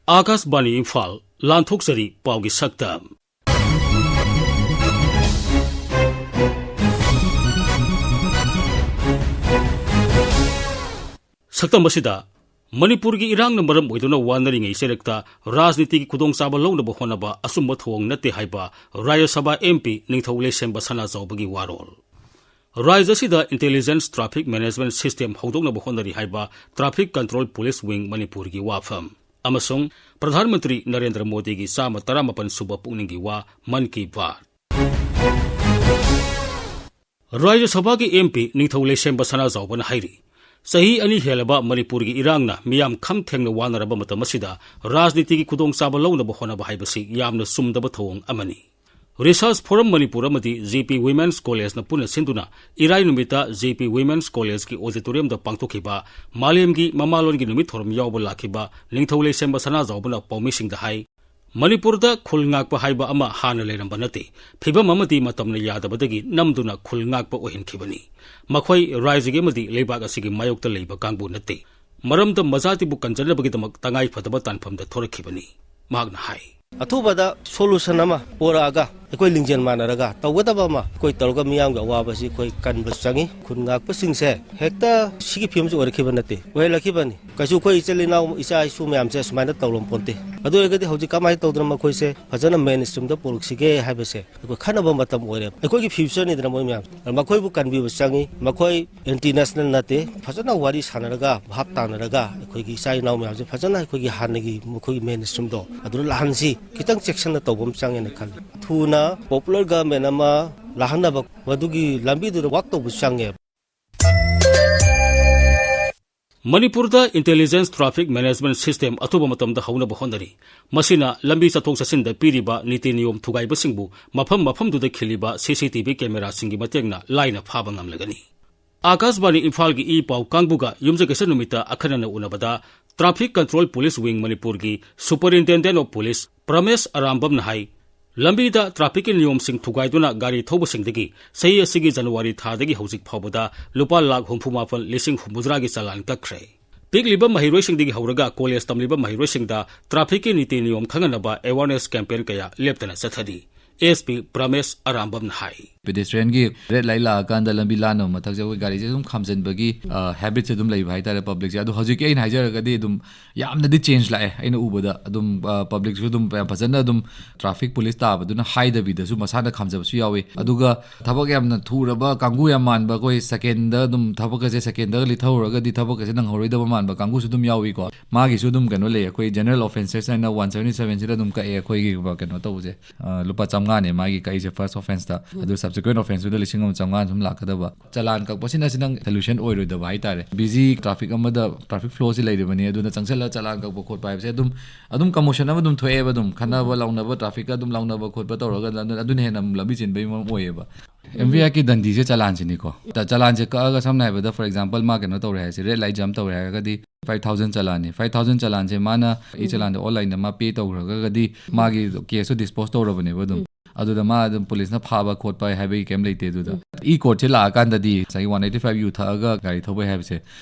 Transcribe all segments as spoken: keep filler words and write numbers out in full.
ꯑꯥꯀꯥꯁꯕꯥꯅꯤ ꯏꯝꯐꯥꯜ, ꯂꯥꯟꯊꯣꯛꯆꯔꯤ ꯄꯥꯎꯒꯤ ꯁꯛꯇꯝ꯫ ꯁꯛꯇꯝ ꯑꯁꯤꯗ, ꯃꯅꯤꯄꯨꯔꯒꯤ ꯏꯔꯥꯡꯅ ꯃꯔꯝ ꯑꯣꯏꯗꯨꯅ ꯋꯥꯅꯔꯤꯉꯩ ꯆꯩꯔꯛꯇ ꯔꯥꯖꯅꯤꯇꯤꯒꯤ ꯈꯨꯗꯣꯡꯆꯥꯕ ꯂꯧꯅꯕ ꯍꯣꯠꯅꯕ ꯑꯆꯨꯝꯕ ꯊꯧꯑꯣꯡ ꯅꯠꯇꯦ ꯍꯥꯏꯕ ꯔꯥꯖ꯭ꯌ ꯁꯚꯥ ꯑꯦꯝ ꯄꯤ ꯅꯤꯡꯊꯧ ꯂꯩꯁꯦꯝꯕ ꯁꯅꯥꯖꯥꯎꯕꯒꯤ ꯋꯥꯔꯣꯜ꯫ ꯔꯥꯖ꯭ꯌ ꯑꯁꯤꯗ intelligence traffic management system ꯍꯧꯗꯣꯛꯅꯕ ꯍꯣꯠꯅꯔꯤ ꯍꯥꯏꯕ Traffic Control Police Wing ꯃꯅꯤꯄꯨꯔꯒꯤ ꯋꯥꯐꯝ ꯑꯃꯁꯨꯡ ꯄ꯭ꯔꯙꯥꯟ ꯃꯟꯇ꯭ꯔꯤ ꯅꯔꯦꯟꯗ꯭ꯔ ꯃꯣꯗꯤꯒꯤ ꯆꯥꯝꯃ ꯇꯔꯥꯃꯥꯄꯟ ꯁꯨꯕ ꯄꯨꯛꯅꯤꯡꯒꯤ ꯋꯥ, ꯃꯟ ꯀꯤ ꯕꯥꯠ꯫ ꯔꯥꯖ꯭ꯌ ꯁꯚꯥꯒꯤ ꯑꯦꯝ ꯄꯤ ꯅꯤꯡꯊꯧ ꯂꯩꯁꯦꯝꯕ ꯁꯅꯥꯖꯥꯎꯕꯅ ꯍꯥꯏꯔꯤ, ꯆꯍꯤ ꯑꯅꯤ ꯍꯦꯜꯂꯕ ꯃꯅꯤꯄꯨꯔꯒꯤ ꯏꯔꯥꯡꯅ ꯃꯤꯌꯥꯝ ꯈꯝ ꯊꯦꯡꯅ ꯋꯥꯅꯔꯕ ꯃꯇꯝ ꯑꯁꯤꯗ ꯔꯥꯖꯅꯤꯇꯤꯒꯤ ꯈꯨꯗꯣꯡꯆꯥꯕ ꯂꯧꯅꯕ ꯍꯣꯠꯅꯕ ꯍꯥꯏꯕꯁꯤ ꯌꯥꯝꯅ ꯆꯨꯝꯗꯕ ꯊꯧꯑꯣꯡ ꯑꯃꯅꯤ꯫ Research Forum ꯃꯅꯤꯄꯨꯔ ꯑꯃꯗꯤ ꯖꯦ ꯄꯤ Women's Collegeꯅ ꯄꯨꯟꯅ ꯁꯤꯟꯗꯨꯅ ꯏꯔꯥꯏ ꯅꯨꯃꯤꯠꯇ ꯖꯦ ꯄꯤ Women's Collegeꯀꯤ auditoriumꯗ ꯄꯥꯡꯊꯣꯛꯈꯤꯕ ꯃꯥꯂꯦꯝꯒꯤ ꯃꯃꯥꯂꯣꯟꯒꯤ ꯅꯨꯃꯤꯠ ꯊꯧꯔꯝ ꯌꯥꯎꯕ ꯂꯥꯛꯈꯤꯕ ꯅꯤꯡꯊꯧ ꯂꯩꯁꯦꯝꯕ ꯁꯅꯥꯖꯥꯎꯕꯅ ꯄꯥꯎꯃꯤꯁꯤꯡꯗ ꯍꯥꯏ, ꯃꯅꯤꯄꯨꯔꯗ ꯈꯨꯜ ꯉꯥꯛꯄ ꯍꯥꯏꯕ ꯑꯃ ꯍꯥꯟꯅ ꯂꯩꯔꯝꯕ ꯅꯠꯇꯦ꯫ ꯐꯤꯕꯝ ꯑꯃꯗꯤ ꯃꯇꯝꯅ ꯌꯥꯗꯕꯗꯒꯤ ꯅꯝꯗꯨꯅ ꯈꯨꯜ ꯉꯥꯛꯄ ꯑꯣꯏꯍꯟꯈꯤꯕꯅꯤ꯫ ꯃꯈꯣꯏ ꯔꯥꯖ꯭ꯌꯒꯤ ꯑꯃꯗꯤ ꯂꯩꯕꯥꯛ ꯑꯁꯤꯒꯤ ꯃꯥꯌꯣꯛꯇ ꯂꯩꯕ ꯀꯥꯡꯕꯨ ꯅꯠꯇꯦ꯫ ꯃꯔꯝꯗꯝ ꯃꯖꯥꯇꯤꯕꯨ ꯀꯟꯖꯅꯕꯒꯤꯗꯃꯛ ꯇꯉꯥꯏ ꯐꯗꯕ ꯇꯥꯟꯐꯝꯗ ꯊꯣꯔꯛꯈꯤꯕꯅꯤ꯫ ꯃꯍꯥꯛꯅ ꯍꯥꯏ꯫ ꯑꯊꯨꯕꯗ solution ꯑꯃ ꯄꯨꯔꯛꯑꯒ ꯑꯩꯈꯣꯏ ꯂꯤꯡꯖꯦꯜ ꯃꯥꯟꯅꯔꯒ ꯇꯧꯒꯗꯕ ꯑꯃ ꯑꯩꯈꯣꯏ ꯇꯧꯔꯒ ꯃꯤꯌꯥꯝꯒꯤ ꯑꯋꯥꯕꯁꯤ ꯑꯩꯈꯣꯏ ꯀꯟꯕ ꯆꯪꯉꯤ꯫ ꯈꯨꯟ ꯉꯥꯛꯄꯁꯤꯡꯁꯦ ꯍꯦꯛꯇ ꯁꯤꯒꯤ ꯐꯤꯕꯝꯁꯤ ꯑꯣꯏꯔꯛꯈꯤꯕ ꯅꯠꯇꯦ, ꯑꯣꯏꯍꯜꯂꯛꯈꯤꯕꯅꯤ꯫ ꯀꯩꯁꯨ ꯑꯩꯈꯣꯏ ꯏꯆꯤꯜ ꯏꯅꯥꯎ ꯏꯆꯥ ꯏꯁꯨ ꯃꯌꯥꯝꯁꯦ ꯁꯨꯃꯥꯏꯅ ꯇꯧꯔꯝꯄꯣꯟꯇꯦ꯫ ꯑꯗꯨ ꯑꯣꯏꯔꯒꯗꯤ ꯍꯧꯖꯤꯛ ꯀꯃꯥꯏꯅ ꯇꯧꯗꯅ ꯃꯈꯣꯏꯁꯦ ꯐꯖꯅ mainstreamꯗ ꯄꯨꯔꯛꯁꯤꯒꯦ ꯍꯥꯏꯕꯁꯦ ꯑꯩꯈꯣꯏ ꯈꯟꯅꯕ ꯃꯇꯝ ꯑꯣꯏꯔꯦ꯫ ꯑꯩꯈꯣꯏꯒꯤ futureꯅꯤꯗꯅ ꯃꯣꯏ ꯃꯌꯥꯝ꯫ ꯃꯈꯣꯏꯕꯨ ꯀꯟꯕꯤꯕ ꯆꯪꯉꯤ꯫ ꯃꯈꯣꯏ international ꯅꯠꯇꯦ꯫ ꯐꯖꯅ ꯋꯥꯔꯤ ꯁꯥꯟꯅꯔꯒ, ꯚꯥꯞ ꯇꯥꯅꯔꯒ, ꯑꯩꯈꯣꯏꯒꯤ ꯏꯆꯥ ꯏꯅꯥꯎ ꯃꯌꯥꯝꯁꯦ ꯐꯖꯅ ꯑꯩꯈꯣꯏꯒꯤ ꯍꯥꯟꯅꯒꯤ ꯃꯈꯣꯏꯒꯤ mainstreamꯗꯣ ꯑꯗꯨꯗ ꯂꯥꯛꯍꯟꯁꯤ꯫ ꯈꯤꯇꯪ ꯆꯦꯛꯁꯤꯟꯅ ꯇꯧꯕ ꯑꯃ ꯆꯪꯉꯦꯅ ꯈꯜꯂꯤ꯫ ꯊꯨꯅ popular government ꯑꯃ ꯂꯥꯛꯍꯟꯅꯕ ꯃꯗꯨꯒꯤ ꯂꯝꯕꯤꯗꯨꯗ work ꯇꯧꯕ ꯆꯪꯉꯦꯕ꯫ ꯃꯅꯤꯄꯨꯔꯗ intelligence traffic management system ꯑꯊꯨꯕ ꯃꯇꯝꯗ ꯍꯧꯅꯕ ꯍꯣꯠꯅꯔꯤ꯫ ꯃꯁꯤꯅ ꯂꯝꯕꯤ ꯆꯠꯊꯣꯛ ꯆꯠꯁꯤꯟꯗ ꯄꯤꯔꯤꯕ ꯅꯤꯇꯤ ꯅꯤꯌꯣꯝ ꯊꯨꯒꯥꯏꯕꯁꯤꯡꯕꯨ ꯃꯐꯝ ꯃꯐꯝꯗꯨꯗ ꯈꯤꯜꯂꯤꯕ ꯁꯤ ꯁꯤ ꯇꯤ ꯚꯤ cameraꯁꯤꯡꯒꯤ ꯃꯇꯦꯡꯅ ꯂꯥꯏꯅ ꯐꯥꯕ ꯉꯝꯂꯒꯅꯤ꯫ ꯑꯥꯀꯥꯁꯕꯥꯅꯤ ꯏꯝꯐꯥꯜꯒꯤ ꯏ ꯄꯥꯎ ꯀꯥꯡꯕꯨꯒ ꯌꯨꯝꯖꯀꯩꯁ ꯅꯨꯃꯤꯠꯇ ꯑꯈꯟꯅꯅ ꯎꯅꯕꯗ Traffic Control Police Wing ꯃꯅꯤꯄꯨꯔꯒꯤ Superintendent of Police ꯄ꯭ꯔꯃꯦꯁ ꯑꯔꯥꯝꯕꯝꯅ ꯍꯥꯏ, ꯂꯝꯕꯤꯗ trafficꯀꯤ ꯅꯤꯌꯣꯝꯁꯤꯡ ꯊꯨꯒꯥꯏꯗꯨꯅ ꯒꯥꯔꯤ ꯊꯧꯕꯁꯤꯡꯗꯒꯤ ꯆꯍꯤ ꯑꯁꯤꯒꯤ ꯖꯅꯋꯥꯔꯤ ꯊꯥꯗꯒꯤ ꯍꯧꯖꯤꯛ ꯐꯥꯎꯕꯗ ꯂꯨꯄꯥ ꯂꯥꯈ ꯍꯨꯝꯐꯨ ꯃꯥꯄꯟ ꯂꯤꯁꯤꯡ ꯍꯨꯝꯐꯨꯇꯔꯥꯒꯤ ꯆꯂꯥꯟ ꯀꯛꯈ꯭ꯔꯦ꯫ ꯄꯤꯛꯂꯤꯕ ꯃꯍꯩꯔꯣꯏꯁꯤꯡꯗꯒꯤ ꯍꯧꯔꯒ ꯀꯣꯂꯦꯖ ꯇꯝꯂꯤꯕ ꯃꯍꯩꯔꯣꯏꯁꯤꯡꯗ ꯇ꯭ꯔꯥꯐꯤꯛꯀꯤ ꯅꯤꯇꯤ ꯅꯤꯌꯣꯝ ꯈꯪꯍꯟꯅꯕ ꯑꯦꯋꯥꯔꯅꯦꯁ ꯀꯦꯝꯄꯦꯟ ꯀꯌꯥ ꯂꯦꯞꯇꯅ ꯆꯠꯊꯔꯤ꯫ ꯑꯦꯁ ꯄꯤ ꯄ꯭ꯔꯃꯦꯁ ꯑꯔꯥꯝꯕꯝꯅ ꯍꯥꯏ꯫ ꯄꯦꯗꯦꯁꯇ꯭ꯔꯤꯌꯟꯒꯤ ꯔꯦꯗ ꯂꯥꯏꯠ ꯂꯥꯛꯑꯀꯥꯟꯗ ꯂꯝꯕꯤ ꯂꯥꯟꯅꯕ ꯃꯊꯛꯁꯦ ꯑꯩꯈꯣꯏ ꯒꯥꯔꯤꯁꯦ ꯑꯗꯨꯝ ꯈꯥꯝꯖꯟꯕꯒꯤ, ꯑ, ꯍꯦꯕꯤꯠꯁꯦ ꯑꯗꯨꯝ ꯂꯩꯕ ꯍꯥꯏꯇꯥꯔꯦ ꯄꯕ꯭ꯂꯤꯛꯁꯦ꯫ ꯑꯗꯣ ꯍꯧꯖꯤꯛꯀꯤ ꯑꯩꯅ ꯍꯥꯏꯖꯔꯒꯗꯤ ꯑꯗꯨꯝ ꯌꯥꯝꯅꯗꯤ ꯆꯦꯟꯖ ꯂꯥꯛꯑꯦ ꯑꯩꯅ ꯎꯕꯗ꯫ ꯑꯗꯨꯝ, ꯑ, ꯄꯕ꯭ꯂꯤꯛꯁꯨ ꯑꯗꯨꯝ ꯌꯥꯝ ꯐꯖꯅ ꯑꯗꯨꯝ ꯇ꯭ꯔꯥꯐꯤꯛ ꯄꯨꯂꯤꯁ ꯇꯥꯕꯗꯨꯅ ꯍꯥꯏꯗꯕꯤꯗꯁꯨ ꯃꯁꯥꯅ ꯈꯥꯝꯖꯕꯁꯨ ꯌꯥꯎꯋꯤ꯫ ꯑꯗꯨꯒ ꯊꯕꯛ ꯌꯥꯝꯅ ꯊꯨꯔꯕ ꯀꯥꯡꯕꯨ ꯌꯥꯝ ꯃꯥꯟꯕ, ꯑꯩꯈꯣꯏ ꯁꯦꯀꯦꯟꯗ ꯑꯗꯨꯝ ꯊꯕꯛ ꯑꯁꯦ ꯁꯦꯀꯦꯟꯗꯒ ꯂꯤꯊꯍꯧꯔꯒꯗꯤ ꯊꯕꯛ ꯑꯁꯦ ꯅꯪꯍꯧꯔꯣꯏꯗꯕ ꯃꯥꯟꯕ ꯀꯥꯡꯕꯨꯁꯨ ꯑꯗꯨꯝ ꯌꯥꯎꯏꯀꯣ꯫ ꯃꯥꯒꯤꯁꯨ ꯑꯗꯨꯝ ꯀꯩꯅꯣ ꯂꯩ, ꯑꯩꯈꯣꯏ ꯖꯦꯅꯔꯦꯜ ꯑꯣꯐꯦꯟꯁꯦꯁ ꯍꯥꯏꯅ ꯋꯥꯟ ꯁꯕꯦꯟꯇꯤ ꯁꯕꯦꯟꯁꯤꯗ ꯑꯗꯨꯝ ꯀꯛꯑꯦ ꯑꯩꯈꯣꯏꯒꯤ ꯀꯩꯅꯣ ꯇꯧꯕꯁꯦ꯫ ꯑ, ꯂꯨꯄꯥ ꯆꯥꯝꯃꯉꯥꯅꯦ ꯃꯥꯒꯤ ꯀꯛꯏꯁꯦ ꯐꯥꯔꯁ ꯑꯣꯐꯦꯟꯁꯇ꯫ ꯑꯗꯨ ꯁꯕꯁꯤꯀ꯭ꯋꯦꯟ ꯑꯣꯐꯦꯟꯁꯇꯨꯗ ꯂꯤꯁꯤꯡ ꯑꯃ ꯆꯥꯝꯃꯉꯥ ꯁꯨꯝ ꯂꯥꯛꯀꯗꯕ꯫ ꯆꯂꯥꯟ ꯀꯛꯄꯁꯤꯅ ꯁꯤ ꯅꯪ ꯁꯣꯂꯨꯁꯟ ꯑꯣꯏꯔꯣꯏꯗꯕ ꯍꯥꯏꯇꯥꯔꯦ꯫ ꯕꯤꯖꯤ ꯇ꯭ꯔꯥꯐꯤꯛ ꯑꯃꯗ ꯇ꯭ꯔꯥꯐꯤꯛ ꯐ꯭ꯂꯣꯁꯤ ꯂꯩꯔꯤꯕꯅꯤ, ꯑꯗꯨꯅ ꯆꯪꯁꯤꯜꯂ ꯆꯂꯥꯟ ꯀꯛꯄ ꯈꯣꯠꯄ ꯍꯥꯏꯕꯁꯦ ꯑꯗꯨꯝ, ꯑꯗꯨꯝ ꯀꯃꯣꯁꯟ ꯑꯃ ꯑꯗꯨꯝ ꯊꯣꯛꯑꯦꯕ, ꯑꯗꯨꯝ ꯈꯠꯅꯕ ꯂꯥꯎꯅꯕ, ꯇ꯭ꯔꯥꯐꯤꯛꯀ ꯑꯗꯨꯝ ꯂꯥꯎꯅꯕ ꯈꯣꯠꯄ ꯇꯧꯔꯒ ꯑꯗꯨꯅ, ꯑꯗꯨꯅ ꯍꯦꯟꯅ ꯂꯝꯕꯤ ꯆꯤꯟꯕꯒꯤ ꯃꯔꯝ ꯑꯣꯏꯌꯦꯕ꯫ ꯑꯦꯝ ꯚꯤ ꯑꯥꯔꯒꯤ ꯗꯟꯗꯤꯁꯦ ꯆꯂꯥꯟꯁꯤꯅꯤꯀꯣ꯫ ꯆ-, ꯆꯂꯥꯟꯁꯦ ꯀꯛꯑꯒ ꯁꯝꯅ ꯍꯥꯏꯔꯕꯗ, ꯐꯣꯔ ꯑꯦꯛꯖꯥꯝꯄꯜ, ꯃꯥ ꯀꯩꯅꯣ ꯇꯧꯔꯦ ꯍꯥꯏꯁꯦ, ꯔꯦꯗ ꯂꯥꯏꯠ ꯖꯝ ꯇꯧꯔꯦ ꯍꯥꯏꯔꯒꯗꯤ ꯐꯥꯏꯚ ꯊꯥꯎꯖꯟ ꯆꯂꯥꯟꯅꯤ꯫ ꯐꯥꯏꯚ ꯊꯥꯎꯖꯟ ꯆꯂꯥꯟꯁꯦ ꯃꯥꯅ ꯏ ꯆꯂꯥꯟꯗ ꯑꯣꯟꯂꯥꯏꯟꯗ ꯃꯥ ꯄꯦ ꯇꯧꯈ꯭ꯔꯒꯗꯤ ꯃꯥꯒꯤ ꯀꯦꯁꯇꯣ ꯗꯤꯁꯄꯣꯖ ꯇꯧꯔꯕꯅꯦꯕ ꯑꯗꯨꯝ꯫ ꯑꯗꯨꯗ ꯃꯥ ꯑꯗꯨꯝ ꯄꯨꯂꯤꯁꯅ ꯐꯥꯕ ꯈꯣꯠꯄ ꯍꯥꯏꯕꯒꯤ ꯀꯩꯝ ꯂꯩꯇꯦ ꯑꯗꯨꯗ꯫ ꯏ ꯀꯣꯔꯠꯁꯦ ꯂꯥꯛꯑꯀꯥꯟꯗꯗꯤ ꯉꯁꯥꯏꯒꯤ ꯋꯥꯟ ꯑꯩꯠꯇꯤ ꯐꯥꯏꯚ ꯌꯨ ꯊꯛꯑꯒ ꯒꯥꯔꯤ ꯊꯧꯕꯩ ꯍꯥꯏꯕꯁꯦ,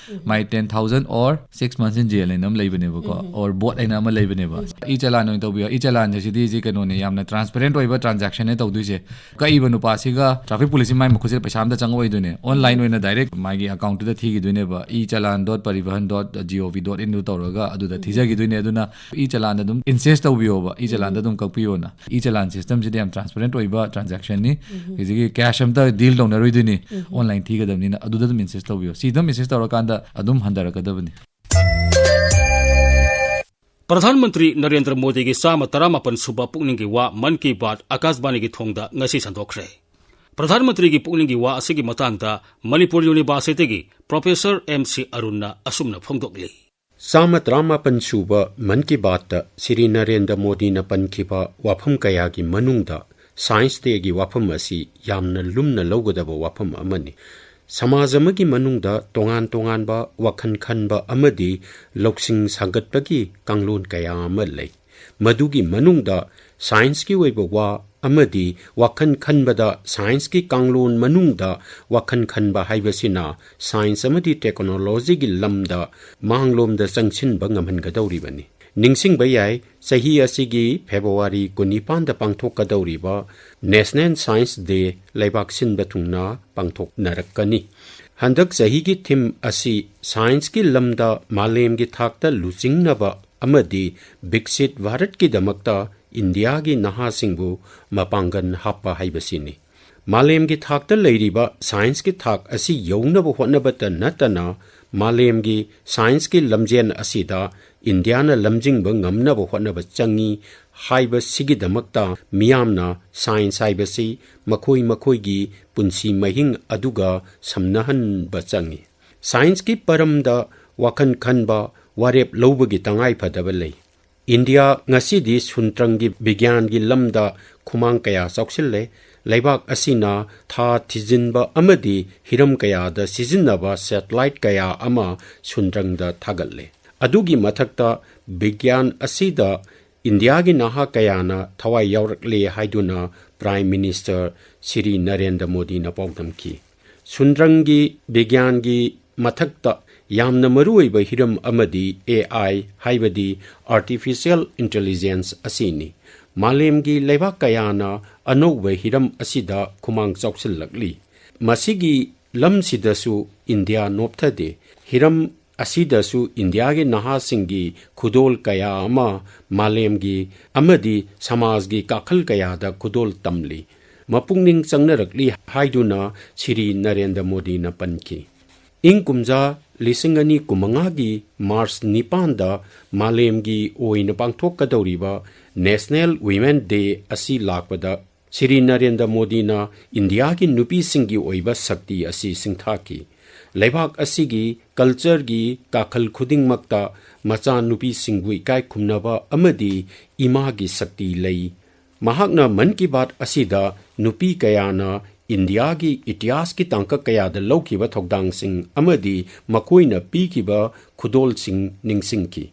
ꯃꯥꯏ ten thousand or six months in jail ꯍꯥꯏꯅ ꯑꯃ ꯂꯩꯕꯅꯦꯕꯀꯣ, ꯑꯣꯔ ꯕꯣꯠ ꯍꯥꯏꯅ ꯑꯃ ꯂꯩꯕꯅꯦꯕ꯫ ꯏ ꯆꯂꯥꯟ ꯑꯣꯏꯅ ꯇꯧꯕꯤꯌꯣ꯫ ꯏ ꯆꯂꯥꯟꯁꯦ ꯁꯤꯗꯤ ꯁꯤ ꯀꯩꯅꯣꯅꯦ, ꯌꯥꯝꯅ ꯇ꯭ꯔꯥꯟꯁꯄꯦꯔꯦꯟ ꯑꯣꯏꯕ ꯇ꯭ꯔꯥꯟꯖꯦꯛꯁꯟꯅꯦ ꯇꯧꯗꯣꯏꯁꯦ꯫ ꯀꯛꯏꯕ ꯅꯨꯄꯥꯁꯤꯒ ꯇ꯭ꯔꯥꯐꯤꯛ ꯄꯨꯂꯤꯁꯁꯤ ꯃꯥꯏ ꯃꯈꯨꯠꯁꯤꯗ ꯄꯩꯁꯥ ꯑꯝꯇ ꯆꯪꯉꯛꯑꯣꯏꯗꯣꯏꯅꯦ, ꯑꯣꯟꯂꯥꯏꯟ ꯑꯣꯏꯅ ꯗꯥꯏꯔꯦꯛ ꯃꯥꯒꯤ ꯑꯦꯀꯥꯎꯟꯇꯨꯗ ꯊꯤꯈꯤꯗꯣꯏꯅꯦꯕ꯫ E challan dot parivahan dot G O V dot in ꯇꯧꯔꯒ ꯑꯗꯨꯗ ꯊꯤꯖꯈꯤꯗꯣꯏꯅꯦ꯫ ꯑꯗꯨꯅ ꯏ ꯆꯂꯥꯟꯗ ꯑꯗꯨꯝ ꯏꯟꯁꯦꯁ ꯇꯧꯕꯤꯌꯣꯕ, ꯏ ꯆꯂꯥꯟꯗ ꯑꯗꯨꯝ ꯀꯛꯄꯤꯌꯣꯅ꯫ ꯏ ꯆꯂꯥꯟ ꯁꯤꯁꯇꯝꯁꯤꯗꯤ ꯌꯥꯝ ꯇ꯭ꯔꯥꯟꯁꯄꯦꯔꯦꯟ ꯑꯣꯏꯕ ꯇ꯭ꯔꯥꯟꯖꯦꯛꯁꯟꯅꯤ꯫ ꯍꯧꯖꯤꯛꯀꯤ ꯀꯦꯁ ꯑꯝꯇ ꯗꯤꯜ ꯇꯧꯅꯔꯣꯏꯗꯣꯏꯅꯤ, ꯑꯣꯟꯂꯥꯏꯟ ꯊꯤꯒꯗꯕꯅꯤꯅ꯫ ꯑꯗꯨꯗ ꯑꯗꯨꯝ ꯏꯟꯁꯦꯁ ꯇꯧꯕꯤꯌꯣ꯫ ꯁꯤ ꯑꯗꯨꯝ ꯏꯟꯁꯦꯁ ꯇꯧꯔꯀꯥꯟꯗ ꯑꯗꯨꯝ ꯍꯟꯊꯔꯛꯀꯗꯕꯅꯤ꯫ ꯄ꯭ꯔꯙꯥꯟ ꯃꯟꯇ꯭ꯔꯤ ꯅꯔꯦꯟꯗ꯭ꯔ ꯃꯣꯗꯤꯒꯤ ꯆꯥꯝꯃ ꯇꯔꯥꯃꯥꯄꯟ ꯁꯨꯕ ꯄꯨꯛꯅꯤꯡꯒꯤ ꯋꯥ ꯃꯟ ꯀꯤ ꯕꯥꯠ ꯑꯀꯥꯁꯕꯥꯅꯤꯒꯤ ꯊꯣꯡꯗ ꯉꯁꯤ ꯁꯟꯗꯣꯛꯈ꯭ꯔꯦ꯫ ꯄ꯭ꯔꯙꯥꯟ ꯃꯟꯇ꯭ꯔꯤꯒꯤ ꯄꯨꯛꯅꯤꯡꯒꯤ ꯋꯥ ꯑꯁꯤꯒꯤ ꯃꯇꯥꯡꯗ ꯃꯅꯤꯄꯨꯔ ꯌꯨꯅꯤꯚꯔꯁꯤꯇꯤꯒꯤ ꯄ꯭ꯔꯣꯐꯦꯁꯔ ꯑꯦꯝ ꯁꯤ ꯑꯔꯨꯟꯅ ꯑꯁꯨꯝꯅ ꯐꯣꯡꯗꯣꯛꯂꯤ꯫ ꯆꯥꯝꯃ ꯇꯔꯥꯃꯥꯄꯟ ꯁꯨꯕ ꯃꯟ ꯀꯤ ꯕꯥꯠꯇ ꯁ꯭ꯔꯤ ꯅꯔꯦꯟꯗ꯭ꯔ ꯃꯣꯗꯤꯅ ꯄꯟꯈꯤꯕ ꯋꯥꯐꯝ ꯀꯌꯥꯒꯤ ꯃꯅꯨꯡꯗ ꯁꯥꯏꯟꯁ ꯗꯦꯒꯤ ꯋꯥꯐꯝ ꯑꯁꯤ ꯌꯥꯝꯅ ꯂꯨꯝꯅ ꯂꯧꯒꯗꯕ ꯋꯥꯐꯝ ꯑꯃꯅꯤ꯫ ꯁꯃꯥꯖ ꯑꯃꯒꯤ ꯃꯅꯨꯡꯗ ꯇꯣꯉꯥꯟ ꯇꯣꯉꯥꯟꯕ ꯋꯥꯈꯜ ꯈꯟꯕ ꯑꯃꯗꯤ ꯂꯧꯁꯤꯡ ꯁꯥꯒꯠꯄꯒꯤ ꯀꯥꯡꯂꯣꯟ ꯀꯌꯥ ꯑꯃ ꯂꯩ꯫ ꯃꯗꯨꯒꯤ ꯃꯅꯨꯡꯗ ꯁꯥꯏꯟꯁꯀꯤ ꯑꯣꯏꯕ ꯋꯥ ꯑꯃꯗꯤ ꯋꯥꯈꯜ ꯈꯟꯕꯗ ꯁꯥꯏꯟꯁꯀꯤ ꯀꯥꯡꯂꯣꯟ ꯃꯅꯨꯡꯗ ꯋꯥꯈꯜ ꯈꯟꯕ ꯍꯥꯏꯕꯁꯤꯅ ꯁꯥꯏꯟꯁ ꯑꯃꯗꯤ ꯇꯦꯛꯅꯣꯂꯣꯖꯤꯒꯤ ꯂꯝꯗ ꯃꯥꯡꯂꯣꯝꯗ ꯆꯪꯁꯤꯟꯕ ꯉꯝꯍꯟꯒꯗꯧꯔꯤꯕꯅꯤ꯫ ꯅꯤꯡꯁꯤꯡꯕ ꯌꯥꯏ, ꯆꯍꯤ ꯑꯁꯤꯒꯤ ꯐꯦꯕ꯭ꯔꯨꯋꯥꯔꯤ ꯀꯨꯟꯅꯤꯄꯥꯟꯗ ꯄꯥꯡꯊꯣꯛꯀꯗꯧꯔꯤꯕ National Science Day ꯂꯩꯕꯥꯛ ꯁꯤꯟꯕ ꯊꯨꯡꯅ ꯄꯥꯡꯊꯣꯛꯅꯔꯛꯀꯅꯤ꯫ ꯍꯟꯗꯛ ꯆꯍꯤꯒꯤ ꯊꯤꯝ ꯑꯁꯤ ꯁꯥꯏꯟꯁꯀꯤ ꯂꯝꯗ ꯃꯥꯂꯦꯝꯒꯤ ꯊꯥꯛꯇ ꯂꯨꯆꯤꯡꯅꯕ ꯑꯃꯗꯤ ꯕꯤꯛꯁꯤꯠ ꯚꯥꯔꯠꯀꯤꯗꯃꯛꯇ ꯏꯟꯗꯤꯌꯥꯒꯤ ꯅꯍꯥꯁꯤꯡꯕꯨ ꯃꯄꯥꯡꯒꯜ ꯍꯥꯞꯄ ꯍꯥꯏꯕꯁꯤꯅꯤ꯫ ꯃꯥꯂꯦꯝꯒꯤ ꯊꯥꯛꯇ ꯂꯩꯔꯤꯕ ꯁꯥꯏꯟꯁꯀꯤ ꯊꯥꯛ ꯑꯁꯤ ꯌꯧꯅꯕ ꯍꯣꯠꯅꯕꯇ ꯅꯠꯇꯅ ꯃꯥꯂꯦꯝꯒꯤ ꯁꯥꯏꯟꯁꯀꯤ ꯂꯝꯖꯦꯟ ꯑꯁꯤꯗ ꯏꯟꯗꯤꯌꯥꯅ ꯂꯝꯖꯤꯡꯕ ꯉꯝꯅꯕ ꯍꯣꯠꯅꯕ ꯆꯪꯏ ꯍꯥꯏꯕꯁꯤꯒꯤꯗꯃꯛꯇ ꯃꯤꯌꯥꯝꯅ ꯁꯥꯏꯟꯁ ꯍꯥꯏꯕꯁꯤ ꯃꯈꯣꯏ ꯃꯈꯣꯏꯒꯤ ꯄꯨꯟꯁꯤ ꯃꯍꯤꯡ ꯑꯗꯨꯒ ꯁꯝꯅꯍꯟꯕ ꯆꯪꯏ꯫ ꯁꯥꯏꯟꯁꯀꯤ ꯄꯔꯝꯗ ꯋꯥꯈꯜ ꯈꯟꯕ, ꯋꯥꯔꯦꯞ ꯂꯧꯕꯒꯤ ꯇꯉꯥꯏ ꯐꯗꯕ ꯂꯩ꯫ ꯏꯟꯗꯤꯌꯥ ꯉꯁꯤꯗꯤ ꯁꯨꯟꯇ꯭ꯔꯪꯒꯤ ꯕꯤꯒ꯭ꯌꯥꯟꯒꯤ ꯂꯝꯗ ꯈꯨꯃꯥꯡ ꯀꯌꯥ ꯆꯥꯎꯁꯤꯜꯂꯦ꯫ ꯂꯩꯕꯥꯛ ꯑꯁꯤꯅ ꯊꯥ ꯊꯤꯖꯤꯟꯕ ꯑꯃꯗꯤ ꯍꯤꯔꯝ ꯀꯌꯥꯗ ꯁꯤꯖꯤꯟꯅꯕ ꯁꯦꯇꯦꯂꯥꯏꯠ ꯀꯌꯥ ꯑꯃ ꯁꯨꯟꯇ꯭ꯔꯪꯗ ꯊꯥꯒꯠꯂꯦ꯫ ꯑꯗꯨꯒꯤ ꯃꯊꯛꯇ ꯕꯤꯒ꯭ꯌꯥꯟ ꯑꯁꯤꯗ ꯏꯟꯗꯤꯌꯥꯒꯤ ꯅꯍꯥ ꯀꯌꯥꯅ ꯊꯋꯥꯏ ꯌꯥꯎꯔꯛꯂꯦ ꯍꯥꯏꯗꯨꯅ ꯄ꯭ꯔꯥꯏꯝ ꯃꯤꯅꯤꯁꯇꯔ ꯁ꯭ꯔꯤ ꯅꯔꯦꯟꯗ꯭ꯔ ꯃꯣꯗꯤꯅ ꯄꯥꯎꯗꯝꯈꯤ꯫ ꯁꯨꯟꯗ꯭ꯔꯪꯒꯤ ꯕꯤꯒ꯭ꯌꯥꯟꯒꯤ ꯃꯊꯛꯇ ꯌꯥꯝꯅ ꯃꯔꯨꯑꯣꯏꯕ ꯍꯤꯔꯝ ꯑꯃꯗꯤ A I, ꯍꯥꯏꯕꯗꯤ ꯑꯥꯔꯇꯤꯐꯤꯁꯤꯌꯦꯜ ꯏꯟꯇꯦꯂꯤꯖꯦꯟꯁ ꯑꯁꯤꯅꯤ꯫ ꯃꯥꯂꯦꯝꯒꯤ ꯂꯩꯕꯥꯛ ꯀꯌꯥꯅ ꯑꯅꯧꯕ ꯍꯤꯔꯝ ꯑꯁꯤꯗ ꯈꯨꯃꯥꯡ ꯆꯥꯎꯁꯤꯜꯂꯛꯂꯤ꯫ ꯃꯁꯤꯒꯤ ꯂꯝꯁꯤꯗꯁꯨ ꯏꯟꯗꯤꯌꯥ ꯅꯣꯞꯊꯗꯦ꯫ ꯍꯤꯔꯝ ꯑꯁꯤꯗꯁꯨ ꯏꯟꯗꯤꯌꯥꯒꯤ ꯅꯍꯥꯁꯤꯡꯒꯤ ꯈꯨꯗꯣꯜ ꯀꯌꯥ ꯑꯃ ꯃꯥꯂꯦꯝꯒꯤ ꯑꯃꯗꯤ ꯁꯃꯥꯖꯒꯤ ꯀꯥꯈꯜ ꯀꯌꯥꯗ ꯈꯨꯗꯣꯜ ꯇꯝꯂꯤ꯫ ꯃꯄꯨꯛꯅꯤꯡ ꯆꯪꯅꯔꯛꯂꯤ ꯍꯥꯏꯗꯨꯅ ꯁ꯭ꯔꯤ ꯅꯔꯦꯟꯗ꯭ꯔ ꯃꯣꯗꯤꯅ ꯄꯟꯈꯤ꯫ ꯏꯪ ꯀꯨꯝꯖꯥ ꯂꯤꯁꯤꯡ ꯑꯅꯤ ꯀꯨꯟꯃꯉꯥꯒꯤ ꯃꯥꯔꯆ ꯅꯤꯄꯥꯟꯗ ꯃꯥꯂꯦꯝꯒꯤ ꯑꯣꯏꯅ ꯄꯥꯡꯊꯣꯛꯀꯗꯧꯔꯤꯕ National Women Day ꯑꯁꯤ ꯂꯥꯛꯄꯗ ꯁ꯭ꯔꯤ ꯅꯔꯦꯟꯗ꯭ꯔ ꯃꯣꯗꯤꯅ ꯏꯟꯗꯤꯌꯥꯒꯤ ꯅꯨꯄꯤꯁꯤꯡꯒꯤ ꯑꯣꯏꯕ ꯁꯛꯇꯤ ꯑꯁꯤ ꯁꯤꯡꯊꯥꯈꯤ꯫ ꯂꯩꯕꯥꯛ ꯑꯁꯤꯒꯤ ꯀꯜꯆꯔꯒꯤ ꯀꯥꯈꯜ ꯈꯨꯗꯤꯡꯃꯛꯇ ꯃꯆꯥꯅꯨꯄꯤꯁꯤꯡꯕꯨ ꯏꯀꯥꯏ ꯈꯨꯝꯅꯕ ꯑꯃꯗꯤ ꯏꯃꯥꯒꯤ ꯁꯛꯇꯤ ꯂꯩ꯫ ꯃꯍꯥꯛꯅ ꯃꯟ ꯀꯤ ꯕꯥꯠ ꯑꯁꯤꯗ ꯅꯨꯄꯤ ꯀꯌꯥꯅ ꯏꯟꯗꯤꯌꯥꯒꯤ ꯏꯇꯤꯍꯥꯁꯀꯤ ꯇꯥꯡꯀꯛ ꯀꯌꯥꯗ ꯂꯧꯈꯤꯕ ꯊꯧꯗꯥꯡꯁꯤꯡ ꯑꯃꯗꯤ ꯃꯈꯣꯏꯅ ꯄꯤꯈꯤꯕ ꯈꯨꯗꯣꯜꯁꯤꯡ ꯅꯤꯡꯁꯤꯡꯈꯤ꯫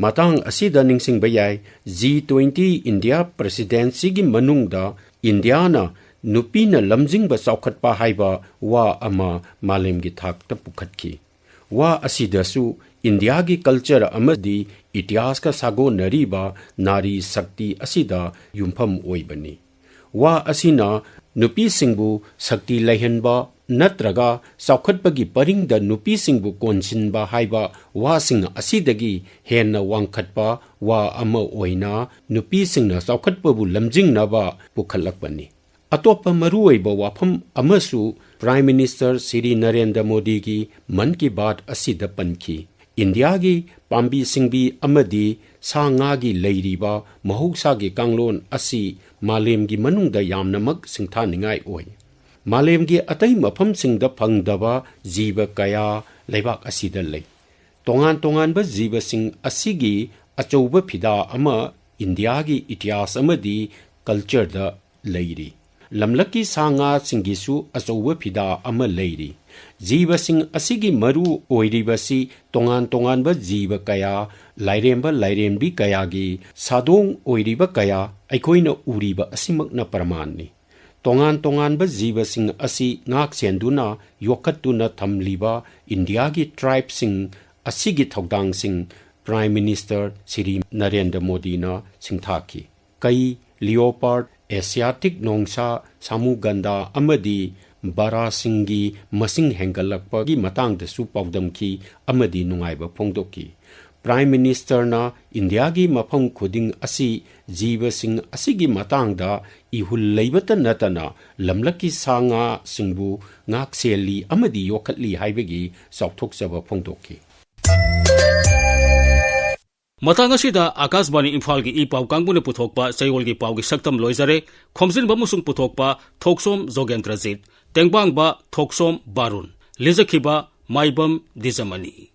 ꯃꯇꯥꯡ ꯑꯁꯤꯗ ꯅꯤꯡꯁꯤꯡꯕ ꯌꯥꯏ, ꯖꯤ ꯇ꯭ꯋꯦꯟꯇꯤ ꯏꯟꯗꯤꯌꯥ ꯄ꯭ꯔꯦꯁꯤꯗꯦꯟꯁꯤꯒꯤ ꯃꯅꯨꯡꯗ ꯏꯟꯗꯤꯌꯥꯅ ꯅꯨꯄꯤꯅ ꯂꯝꯖꯤꯡꯕ ꯆꯥꯎꯈꯠꯄ ꯍꯥꯏꯕ ꯋꯥ ꯑꯃ ꯃꯥꯂꯦꯝꯒꯤ ꯊꯥꯛꯇ ꯄꯨꯈꯠꯈꯤ꯫ ꯋꯥ ꯑꯁꯤꯗꯁꯨ ꯏꯟꯗꯤꯌꯥꯒꯤ ꯀꯜꯆꯔ ꯑꯃꯗꯤ ꯏꯇꯤꯍꯥꯁꯀ ꯁꯥꯒꯣꯟꯅꯔꯤꯕ ꯅꯥꯔꯤ ꯁꯛꯇꯤ ꯑꯁꯤꯗ ꯌꯨꯝꯐꯝ ꯑꯣꯏꯕꯅꯤ꯫ ꯋꯥ ꯑꯁꯤꯅ ꯅꯨꯄꯤꯁꯤꯡꯕꯨ ꯁꯛꯇꯤ ꯂꯩꯍꯟꯕ ꯅꯠꯇ꯭ꯔꯒ ꯆꯥꯎꯈꯠꯄꯒꯤ ꯄꯔꯤꯡꯗ ꯅꯨꯄꯤꯁꯤꯡꯕꯨ ꯀꯣꯟꯁꯤꯟꯕ ꯍꯥꯏꯕ ꯋꯥꯁꯤꯡ ꯑꯁꯤꯗꯒꯤ ꯍꯦꯟꯅ ꯋꯥꯡꯈꯠꯄ ꯋꯥ ꯑꯃ ꯑꯣꯏꯅ ꯅꯨꯄꯤꯁꯤꯡꯅ ꯆꯥꯎꯈꯠꯄꯕꯨ ꯂꯝꯖꯤꯡꯅꯕ ꯄꯨꯈꯠꯂꯛꯄꯅꯤ꯫ ꯑꯇꯣꯞꯄ ꯃꯔꯨꯑꯣꯏꯕ ꯋꯥꯐꯝ ꯑꯃꯁꯨ ꯄ꯭ꯔꯥꯏꯝ ꯃꯤꯅꯤꯁꯇꯔ ꯁ꯭ꯔꯤ ꯅꯔꯦꯟꯗ꯭ꯔ ꯃꯣꯗꯤꯒꯤ ꯃꯟ ꯀꯤ ꯕꯥꯠ ꯑꯁꯤꯗ ꯄꯟꯈꯤ꯫ ꯏꯟꯗꯤꯌꯥꯒꯤ ꯄꯥꯝꯕꯤ ꯁꯤꯡꯕꯤ ꯑꯃꯗꯤ ꯁꯥ ꯉꯥꯒꯤ ꯂꯩꯔꯤꯕ ꯃꯍꯧꯁꯥꯒꯤ ꯀꯥꯡꯂꯣꯟ ꯑꯁꯤ ꯃꯥꯂꯦꯝꯒꯤ ꯃꯅꯨꯡꯗ ꯌꯥꯝꯅꯃꯛ ꯁꯤꯡꯊꯥꯅꯤꯡꯉꯥꯏ ꯑꯣꯏ꯫ ꯃꯥꯂꯦꯝꯒꯤ ꯑꯇꯩ ꯃꯐꯝꯁꯤꯡꯗ ꯐꯪꯗꯕ ꯖꯤꯕ ꯀꯌꯥ ꯂꯩꯕꯥꯛ ꯑꯁꯤꯗ ꯂꯩ꯫ ꯇꯣꯉꯥꯟ ꯇꯣꯉꯥꯟꯕ ꯖꯤꯕꯁꯤꯡ ꯑꯁꯤꯒꯤ ꯑꯆꯧꯕ ꯐꯤꯗꯥ ꯑꯃ ꯏꯟꯗꯤꯌꯥꯒꯤ ꯏꯇꯤꯍꯥꯁ ꯑꯃꯗꯤ ꯀꯜꯆꯔꯗ ꯂꯩꯔꯤ꯫ ꯂꯝꯂꯛꯀꯤ ꯁꯥ ꯉꯥꯁꯤꯡꯒꯤꯁꯨ ꯑꯆꯧꯕ ꯐꯤꯗꯥ ꯑꯃ ꯂꯩꯔꯤ꯫ ꯖꯤꯕꯁꯤꯡ ꯑꯁꯤꯒꯤ ꯃꯔꯨ ꯑꯣꯏꯔꯤꯕꯁꯤ ꯇꯣꯉꯥꯟ ꯇꯣꯉꯥꯟꯕ ꯖꯤꯕ ꯀꯌꯥ, ꯂꯥꯏꯔꯦꯝꯕ ꯂꯥꯏꯔꯦꯝꯕꯤ ꯀꯌꯥꯒꯤ ꯁꯥꯗꯣꯡ ꯑꯣꯏꯔꯤꯕ ꯀꯌꯥ ꯑꯩꯈꯣꯏꯅ ꯎꯔꯤꯕ ꯑꯁꯤꯃꯛꯅ ꯄ꯭ꯔꯃꯥꯟꯅꯤ꯫ ꯇꯣꯉꯥꯟ ꯇꯣꯉꯥꯟꯕ ꯖꯤꯕꯁꯤꯡ ꯑꯁꯤ ꯉꯥꯛꯁꯦꯟꯗꯨꯅ ꯌꯣꯛꯈꯠꯇꯨꯅ ꯊꯝꯂꯤꯕ ꯏꯟꯗꯤꯌꯥꯒꯤ ꯇ꯭ꯔꯥꯏꯕꯁꯤꯡ ꯑꯁꯤꯒꯤ ꯊꯧꯗꯥꯡꯁꯤꯡ ꯄ꯭ꯔꯥꯏꯝ ꯃꯤꯅꯤꯁꯇꯔ ꯁ꯭ꯔꯤ ꯅꯔꯦꯟꯗ꯭ꯔ ꯃꯣꯗꯤꯅ ꯁꯤꯡꯊꯥꯈꯤ꯫ ꯀꯩ, ꯂꯤꯑꯣꯄꯥꯔꯗ, ꯑꯦꯁꯤꯌꯥꯇꯤꯛ ꯅꯣꯡꯁꯥ, ꯁꯥꯃꯨ ꯒꯟꯗꯥ ꯑꯃꯗꯤ ꯕꯔꯥꯁꯤꯡꯒꯤ ꯃꯁꯤꯡ ꯍꯦꯟꯒꯠꯂꯛꯄꯒꯤ ꯃꯇꯥꯡꯗꯁꯨ ꯄꯥꯎꯗꯝꯈꯤ ꯑꯃꯗꯤ ꯅꯨꯡꯉꯥꯏꯕ ꯐꯣꯡꯗꯣꯛꯈꯤ꯫ ꯄ꯭ꯔꯥꯏꯝ ꯃꯤꯅꯤꯁꯇꯔꯅ ꯏꯟꯗꯤꯌꯥꯒꯤ ꯃꯐꯝ ꯈꯨꯗꯤꯡ ꯑꯁꯤ ꯖꯤꯕꯁꯤꯡ ꯑꯁꯤꯒꯤ ꯃꯇꯥꯡꯗ ꯏꯍꯨꯜ ꯂꯩꯕꯇ ꯅꯠꯇꯅ ꯂꯝꯂꯛꯀꯤ ꯁꯥ ꯉꯥꯁꯤꯡꯕꯨ ꯉꯥꯛꯁꯦꯜꯂꯤ ꯑꯃꯗꯤ ꯌꯣꯛꯈꯠꯂꯤ ꯍꯥꯏꯕꯒꯤ ꯆꯥꯎꯊꯣꯛꯆꯕ ꯐꯣꯡꯗꯣꯛꯈꯤ꯫ ꯃꯇꯥꯡ ꯑꯁꯤꯗ ꯑꯥꯀꯥꯁꯕꯥꯅꯤ ꯏꯝꯐꯥꯜꯒꯤ ꯏ ꯄꯥꯎ ꯀꯥꯡꯕꯨꯅ ꯄꯨꯊꯣꯛꯄ ꯆꯌꯣꯜꯒꯤ ꯄꯥꯎꯒꯤ ꯁꯛꯇꯝ ꯂꯣꯏꯖꯔꯦ꯫ ꯈꯣꯝꯖꯤꯟꯕ ꯑꯃꯁꯨꯡ ꯄꯨꯊꯣꯛꯄ ꯊꯣꯛꯁꯣꯝ ꯖꯣꯒꯦꯟꯗ꯭ꯔꯖꯤꯠ, ꯇꯦꯡꯕꯥꯡꯕ ꯊꯣꯛꯁꯣꯝ ꯕꯥꯔꯨꯟ, ꯂꯤꯖꯈꯤꯕ ꯃꯥꯏꯕꯝ ꯗꯤꯖꯃꯅꯤ꯫